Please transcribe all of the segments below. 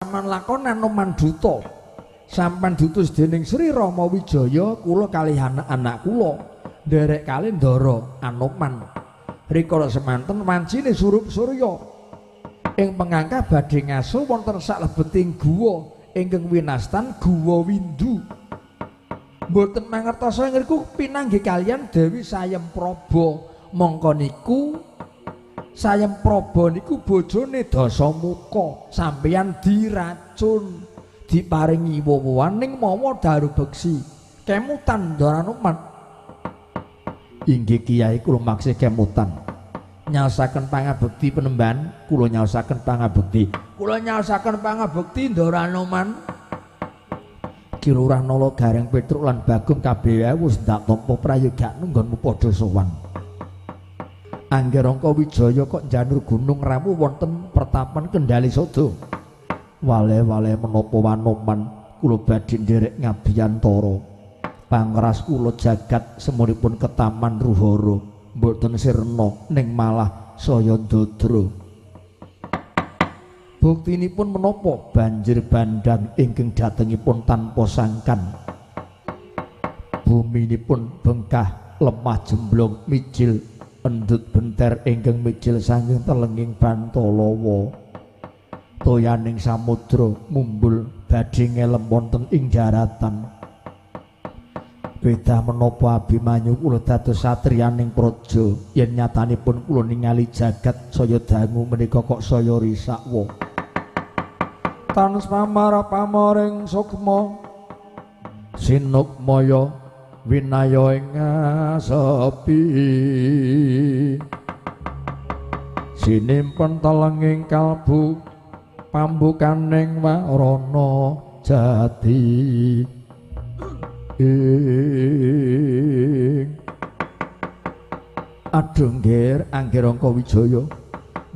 Sampeyan lakon Anoman Duta. Sampeyan diutus dening Sri Rama Wijaya, kula kalih anak-anak kula nderek kalih Ndara Anoman. Rikala semanten wancine surup surya ing pengangka badhe ngaso wonten saklebeting guwa ingkang winastan Guwa Windu. Mboten mangertosa ing ngriku pinanggih kaliyan Dewi Sayem Praba. Mongko niku Sayem Praba niku bojone Dasamuka. Sampeyan diracun, diparingi wowoan ning mawa daru beksi. Kemutan Ndara Anoman. Inggih Kiai, kula maksih kemutan. Nyaosaken pangabekti penemban, kula nyaosaken pangabekti. Kula nyaosaken pangabekti Ndara Anoman. Ki Lurah Nala Gareng Petruk lan Bagong kabeh wis ndak tampa prayoga nggonmu padha sowan. Angger Angka Wijaya kok njanur Gunung Ramu wonten pertapan Kendali Sada. Wale-wale menapa Wanoman kula badhe nderek ngabiyantara. Pangras kula jagat semunipun ketaman Ruhara mboten sirna ning malah saya ndadra. Buktinipun menapa banjir bandhang ingkang datengipun tanpa sangkan. Buminipun bengkah lemah jemblong mijil endut benter ingkang mijil saking telenging Bantalawa. Toyaning samudra mumbul badhe ngelem wonten ing daratan. Beda menapa Abimanyu kula dados satriyaning praja yen nyatanipun kula ningali jagat saya dangu menika kok saya risakwa. Tansah pamara pamoring sukma sinukmaya winaya ing asepi. Sinimpen telenging kalbu pambukaning warana jati. Aduh nggir, Angger Angka Wijaya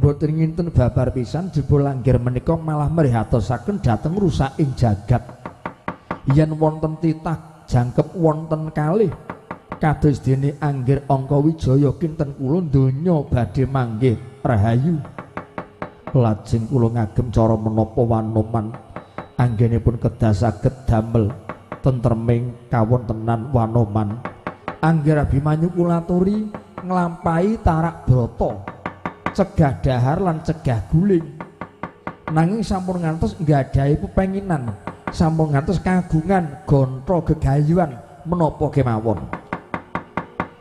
mboten nginten babar pisan jebul angger menika malah mrihatosaken dhateng rusaking jagat. Yen wonten titah jangkep wonten kalih kados dene Angger Angka Wijaya kinten kula donya badhe manggih rahayu. Lajeng kula ngagem cara menapa Wanoman anggenipun kedah saged damel tentreming kawontenan Wanoman. Angger Abimanyu kula aturi nglampahi tarak brata, cegah dahar lan cegah guling. Nanging sampun ngantos nggadahi pepenginan, sampun ngantos kagungan gonta gegayuhan menapa kemawon.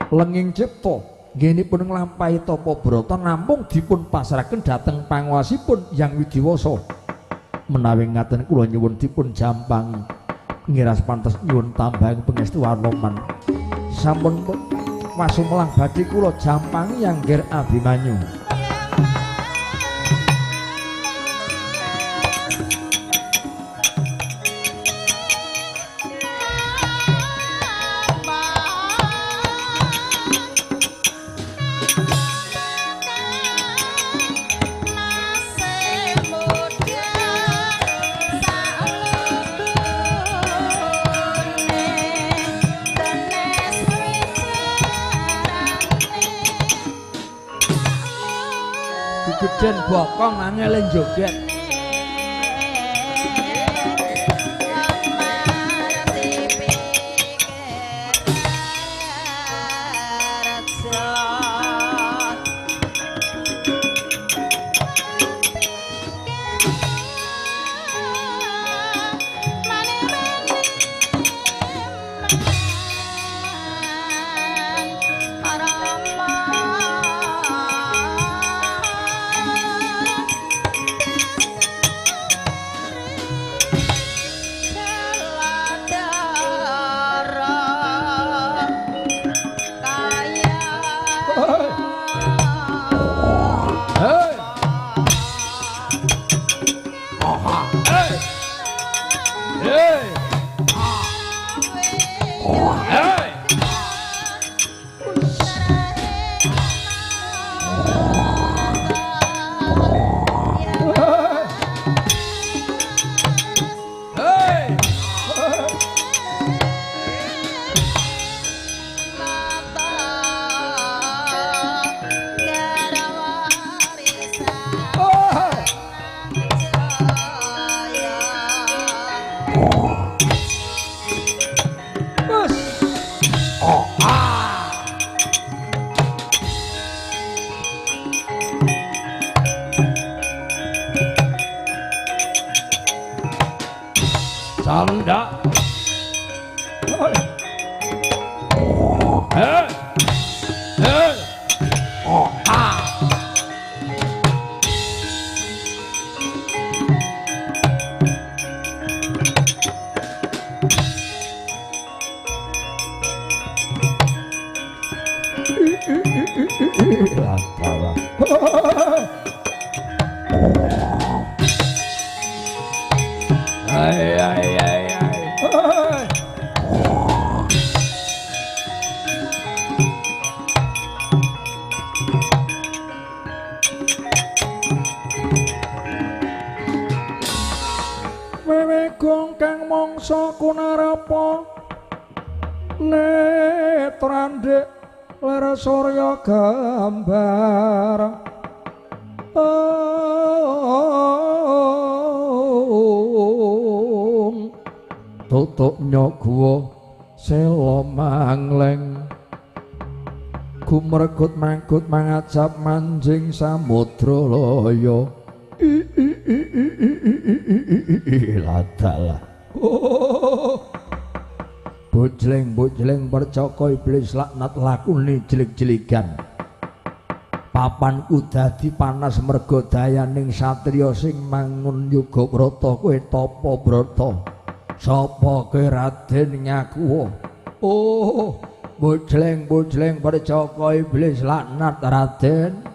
Lenging cipta nggenipun nglampahi tapa brata namung dipun pasrahaken dhateng panguwasipun Hyang Widiwasa. Menawi ngaten kula nyuwun dipun jampangi. Ngiras pantes nyuwun tambahing pangestu Wanoman. Sampun wasumelang badhe kula jampangi Angger Abimanyu. Geden bokong angel joget. Sandak. Hei. Hei. Oh, ah. Lantawa. Ai ai ai ai. Wewe gong kang mangsa kunarapa netrandhek ler surya gambar. Tutuk nyoguwa sela mangleng gumregut manggut mangajap manjing samudra laya. Ladalah. Bojleng-bojleng percaka iblis laknat lakune jelik-jeligan. Papanku dadi panas merga dayaning satriya sing mangun yoga brata kowe tapa brata. Sapa kowe Raden ngaku? Oh, bojleng-bojleng percaka iblis laknat Raden.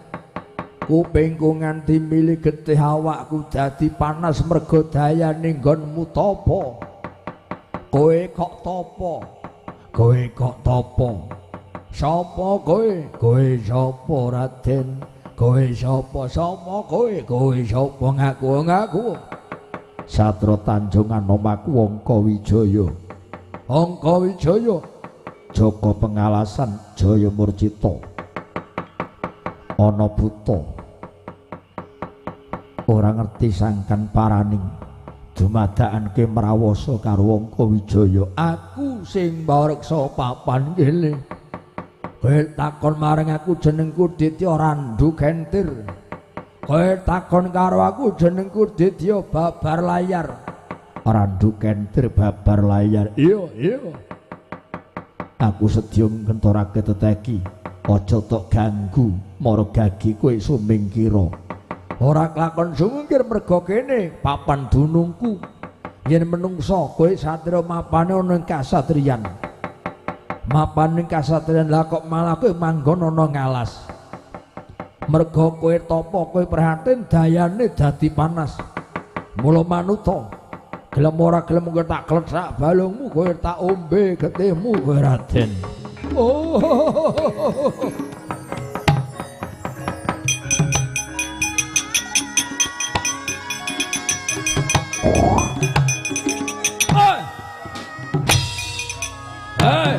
Kupingku nganti mili getih awakku dadi panas merga dayane nggonmu tapa. Kowe kok tapa? Kowe kok tapa? Sapa kowe? Kowe sapa Raden? Kowe sapa? Sapa kowe? Kowe sapa ngaku ngaku? Satro Tanjung Anom aku Angka Wijaya. Angka Wijaya Jaka Pengalasan Jaya Murcita. Ana buta ora ngerti sangkan paraning dumadakanke mrawasa karo Angka Wijaya. Aku sing mbreksa papan kene. Kowe takon marang aku jenengku Ditya Randu Gentir. Kowe takon karo aku jenengku Ditya Babar Layar. Randu Kentir Babar Layar. Iya, iya. Aku sedya ngentorake teteki. Aja tok ganggu mara gagi kowe sumingkira. Ora klakon sumingkir merga kene papan dunungku. Yen menungsa kowe satriya mapane ana ing kasatriyan. Mapan ing kasatriyan lah kok malah kowe manggon ana ngalas. Merga kowe tapa kowe prihatin dayane dadi panas. Mula manuta gelem ora gelem kowe tak klethak balungmu kowe tak ombe getihmu kowe Raden. Oh. Hey. Hey.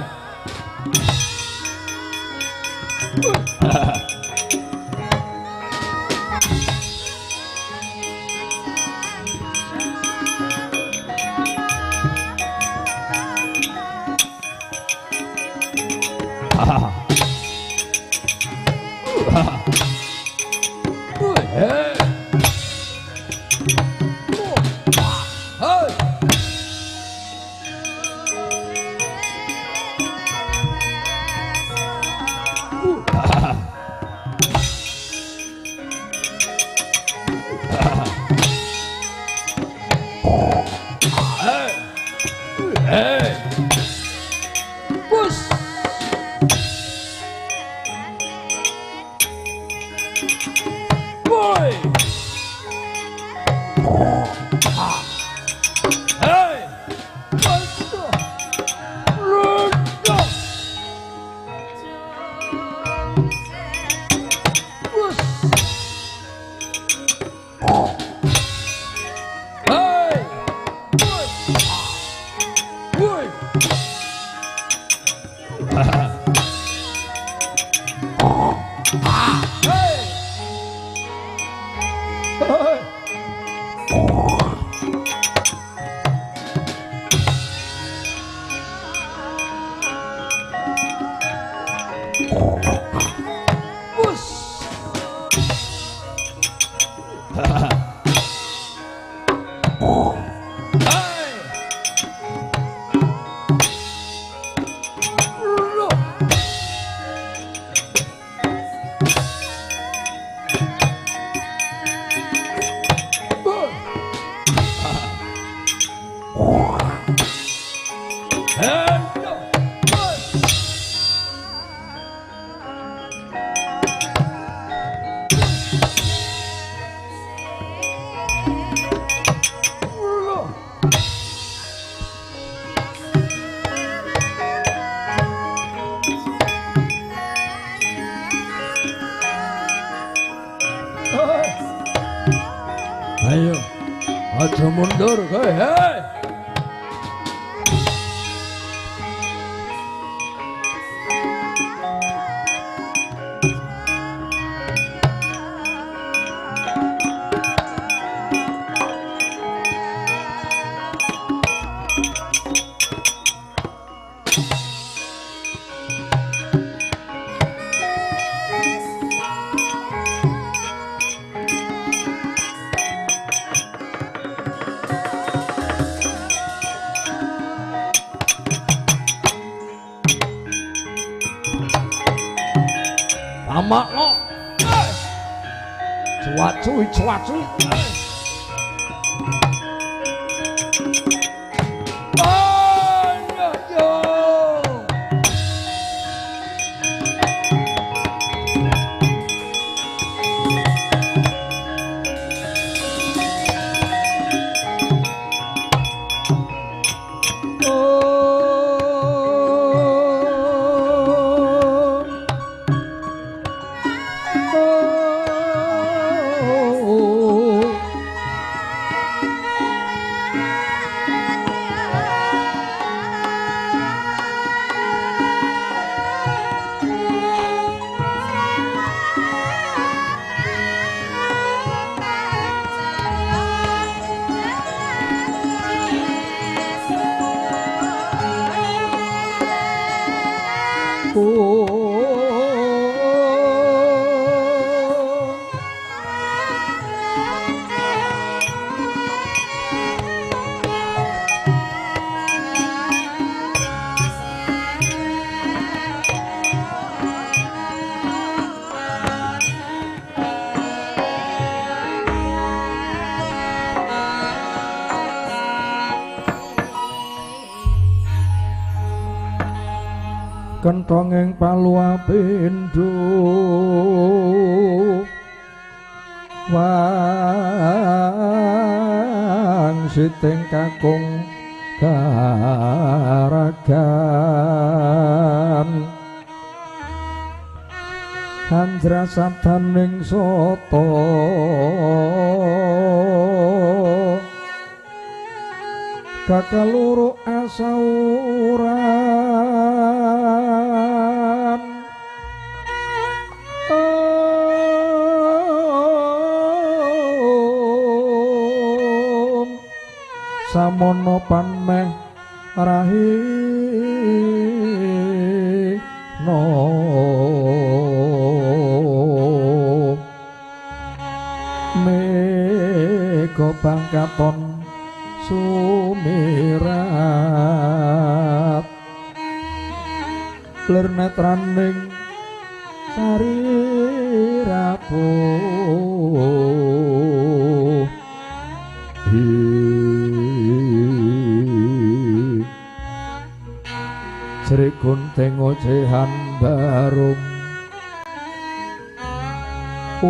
Lur, hei hei. Tamakno. Cuacu cuacu. Kenthonging paluapindho wang siting kakung karagan Handra sabdaning sata kakaloro asauran. Samono panmeh rahino mega bangkaton sumirat lir netraning sari rapuh. Sri Gunting ocehan barum om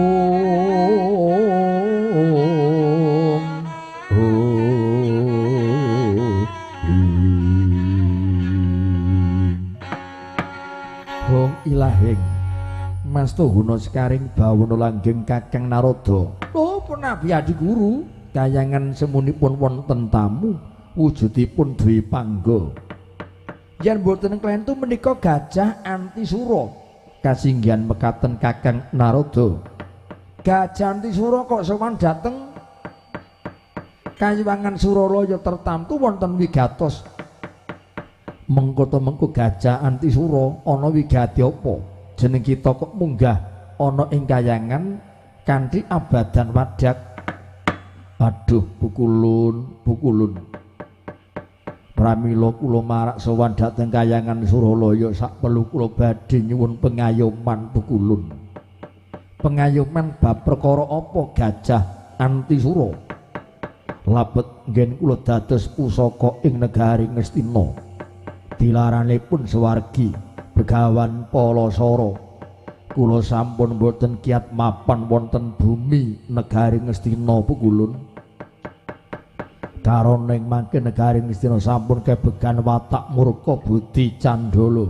hong ilahing Mas Tuhuna sekaring bawana langgeng Kakang Narada. Lho punabi adi guru kayangan semunipun wonten tamu wujudipun dwi pangga. Yen boten klentu menika gajah Antisura kasinggihan mekaten Kakang Narada. Gajah Antisura kok sowan dhateng Kayiwangan Suralaya tertamtu wonten wigatos. Mengko to mengko gajah Antisura ana wigati apa? Jeneng kita kok munggah ana ing kayangan kanthi abadan wadak. Aduh pukulun pukulun. Pramila kula marak sowan dhateng kayangan Suralaya sak perlu kula badhe nyuwun pengayoman pukulun. Pengayoman bab perkara apa gajah Antisura? Labet nggen kula dados pusaka ing negari Ngastina. Dilaranipun swargi Begawan Palasara. Kula sampun boten kiat mapan wonten bumi negari Ngastina pukulun. Karoning mangke negari Ngastina sampun kebegan watak murka budi candala.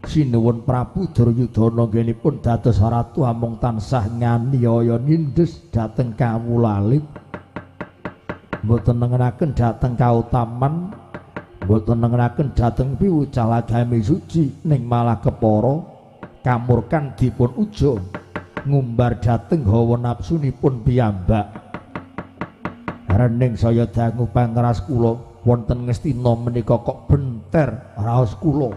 Sinuwun Prabu Duryudana nggenipun dados ratu amung tansah nganiaya nindes dhateng kawula alit. Mboten nengenaken dhateng kautaman, mboten nengenaken dhateng piwucal agami suci, ning malah kepara kamurkan dipun uja ngumbar dhateng hawa nafsunipun piyambak. Rening saya dangu pangras kula wonten Ngastina menika kok benter raos kula.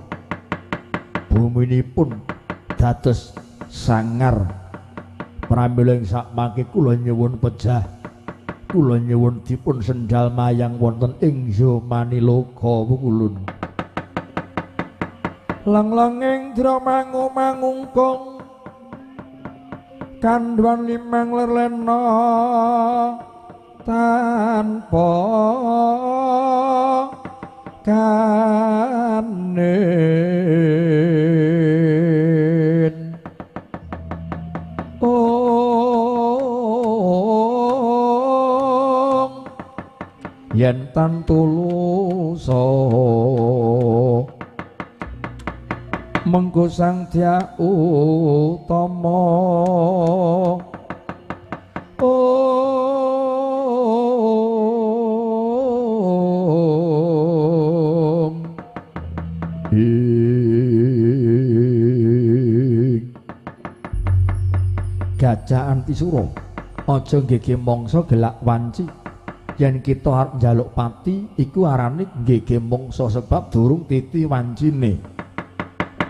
Buminipun dados sangar. Pramila ing sakmangke kula nyuwun pejah, kula nyuwun dipun sendal mayang wonten ing Yamaniloka Pukulun. Lang-langing dra mangu mangungkung kandhuan limang lerlena tanpa kanen. Ong yen tan tulusa mengko Sang Dya Utama. Om ing Gajah Antisura, aja nggege mangsa gelak wanci. Yen kita arep njaluk pati iku arane nggege mangsa sebab durung titi wancine.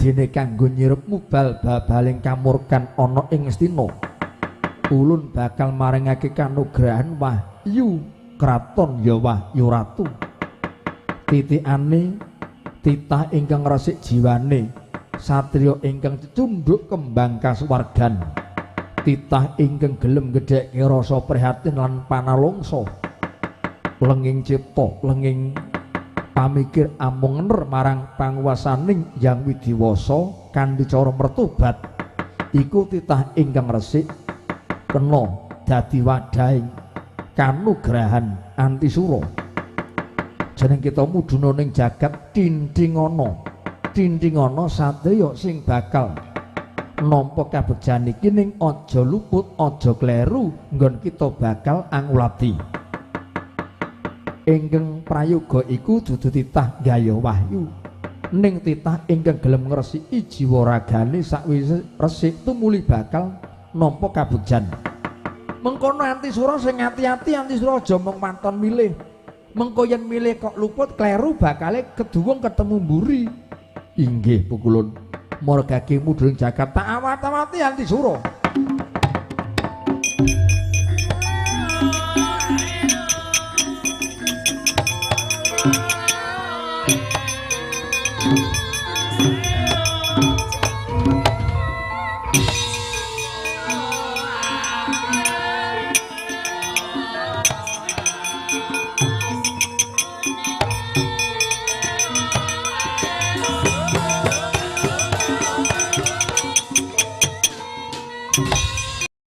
Dene kanggo nyirep mubal babaling kamurkan ana ing Ngastina, ulun bakal maringake kanugrahan wahyu kraton ya wahyu ratu. Titikane titah ingkang resik jiwane, satriya ingkang cecundhuk kembang kasuwargan, titah ingkang gelem gedhekke rasa prihatin lan panalungsa, lenging cipta, lenging pamikir amung ngener marang panguwasaning Hyang Widiwasa kanthi cara mertobat. Iku titah ingkang resik kena dadi wadhahing kanugrahan Antisura. Jeneng kita mudhuna ning jagat tindingana, tindingana satriya sing bakal nampa kabegjan iki, ning aja luput, aja kleru nggon kita bakal angulati. Ingkang prayoga iku dudu titah gaya wahyu, ning titah ingkang gelem ngresiki jiwa ragane sakwise resik tumuli bakal nampa kabegjan. Mengkono Antisura sing ati-ati, Antisura aja mung manton milih. Mengko yen milih kok luput kleru bakale keduwung ketemu mburi. Inggih Pukulun, margake mudhun jagat tak awat-awati Antisura.